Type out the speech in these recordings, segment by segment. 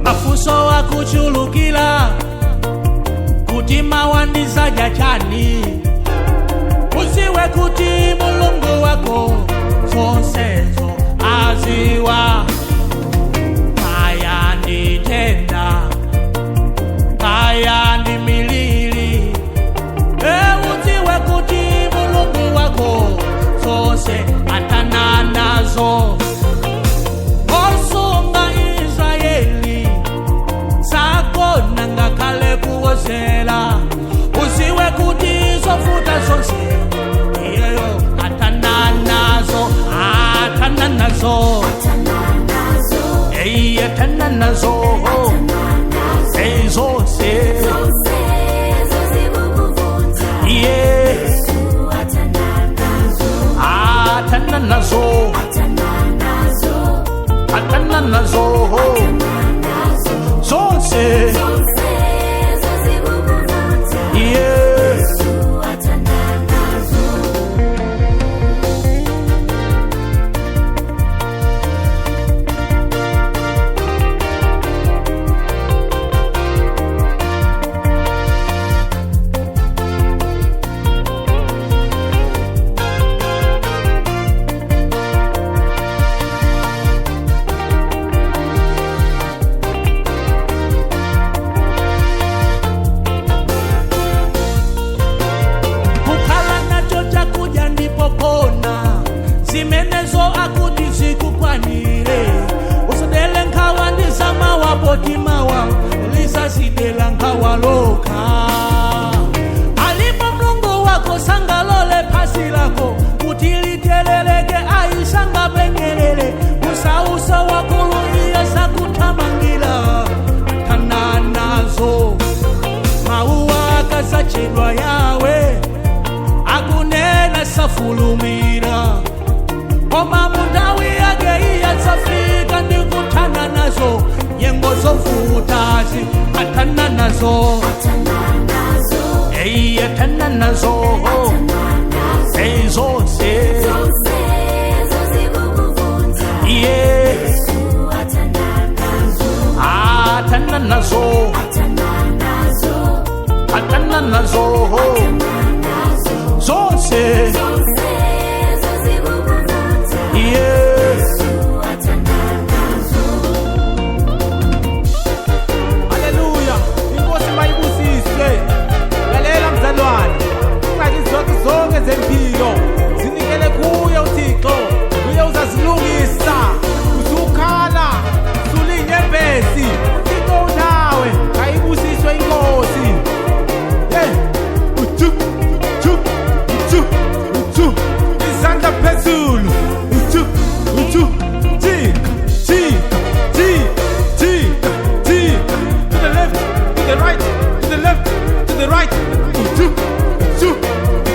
Mafunso akuchulukila kuti mawandizaja chani, uziwe kuti Mulungu wako zonsezo aziwa. Kaya ndi tenda, kaya ndi milili, e uziwe kuti Mulungu wako zonse atana nazo. Osunga Israeli sakona ngakhale kuwozela, uziwe kuti zovuta zonse iyeyo athana nazo, athana nazo, eyi athana nazo, eyi zonse, iye athana nazo, athana nazo zonse, iye. Kukhala nacho chakudya ndipo pona zimenezo akuti zikukwanire, usadele nkhawa ndi zamawa poti mawa lizasidela nkhawa lokha. Alipo Mlungu wako sangalole phasi lako kuti liteleleke, ayisangapenyelele usausa wakulu iye sakuthamangira athana nazo. Mauwa akasachedwa yawe akunena safulumira, koma mundawi yake iyatsafika ndikuthana nazo nyengo zovutazi, athana nazo, eyi athana nazo, eyi zonse, iye athana nazo, athana nazo zonse, iye. Haleluya, inkosi mayibusiswe. Lalela mzalwane, ingxaki zonke zonke zempilo zinikele kuye uThixo, uye uzazilungisa. Usukhala sulinyembezi, uThixo unawe, kayibusiswe inkosi. Hey, utu tu utu utu, izandla phezulu, utu utu, jika jika jika jika jika, to the left, to the right, to the left, to the right, utu utu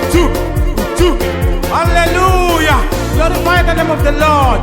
utu utu. Hallelujah, glorify the name of the Lord.